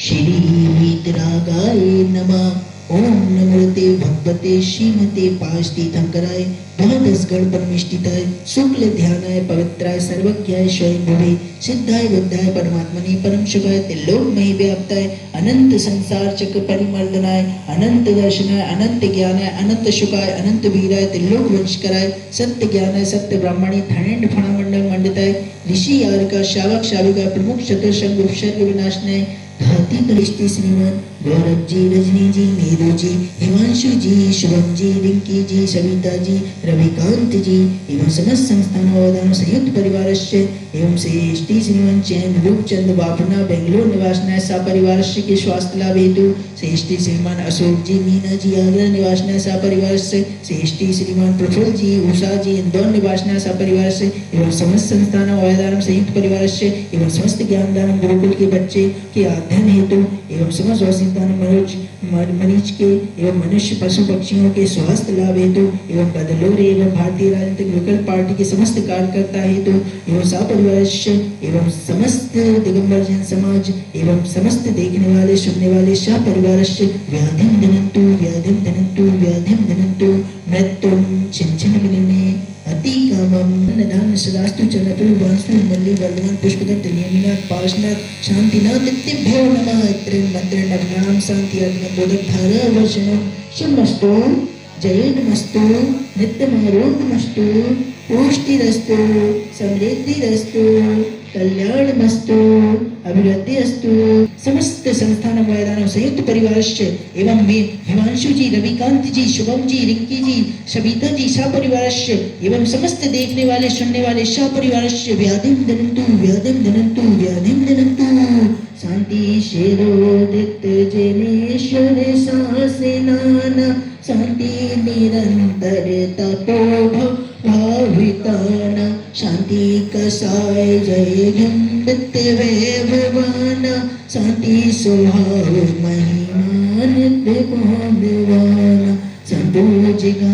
श्री वीतरागाय नमः। ओम नमोते भगवते श्रीमते पाशतीर्थंकराय द्वादशगण परमेष्ठिताय शुक्ल ध्यानाय पवित्राय सर्वज्ञाय स्वयंभुवे सिद्धाय बुद्धाय परमात्मने परम शुभाय त्रिलोकमयी व्याप्ताय अनंत संसार चक्र परिमर्दनाय अनंत दर्शनाय अनंत ज्ञानाय अनंत सुखाय अनंत वीराय त्रिलोक वंशकराय सत्य ज्ञानाय सत्य ब्राह्मणी धनेंड फणामंडल मंडिताय ऋषि यारिका शावक शाविका प्रमुख चतुर्संग उपसर्ग विनाशनाय धाती कलिष्टि श्रीमान गौरव जी, रजनी जी, नीरू जी, हिमांशु जी, शुभम जी, रिंकी जी, सविता जी, रविकांत जी एवं समस्त संस्थान अवधान संयुक्त परिवारस्य एवं श्रेष्ठी श्रीमान चैन रूपचंद बापना बेंगलोर निवासनाय सपरिवारस्य के स्वास्थ्य लाभ हेतु श्रेष्ठी श्रीमान अशोक जी, मीना जी आगरा निवासनाय सपरिवारस्य श्रेष्ठी श्रीमान प्रफुल्ल जी, उषा जी इंदौर निवासनाय सपरिवारस्य एवं समस्त संस्थान अवधान संयुक्त परिवारस्य एवं समस्त ज्ञानदान गुरुकुल के बच्चे के अध्ययन हेतु एवं समस्त वसितान मनोज मरीज के एवं मनुष्य पशु पक्षियों के स्वास्थ्य लाभ हेतु एवं बदलोर एवं भारतीय राजनीतिक विकल्प पार्टी के समस्त कार्यकर्ता हेतु एवं सपरिवारस्य एवं समस्त दिगंबर जैन समाज एवं समस्त देखने वाले सुनने वाले सपरिवारस्य व्याधिम धनंतु व्याधिम धनंतु व्याधिम धनंतु मृत्युम छिन्न मिलने अति कामम निधान सदास्तु चलतु वास्तु मल्ली वर्धमान पुष्पदत्त नियमिनाथ पार्श्वनाथ शांतिनाथ इत्यभ्यो नमः। त्रिं मंत्र नवनाम शांति बोधक धारा वर्षणम शिवमस्तु जयनमस्तु नित्यमारोग्यमस्तु पुष्टिरस्तु समृद्धिरस्तु कल्याणमस्तु अभिवृद्धिरस्तु। समस्त संस्थान वैदान संयुक्त परिवारस्य एवं हिमांशु जी, रविकांत जी, शुभम जी, रिंकी जी, सविता जी सपरिवारस्य एवं समस्त देखने वाले सुनने वाले सपरिवारस्य व्याधिम धनंतु व्याधिम धनंतु व्याधिम धनंतु। शांति शिरोदित जिनेश्वर शासनाना शांति निरंतर तपो भाविताना शांति कसाय जय घंडित भगवाना शांति स्वभाव महिमा नित्य भगवाना संपूजिका।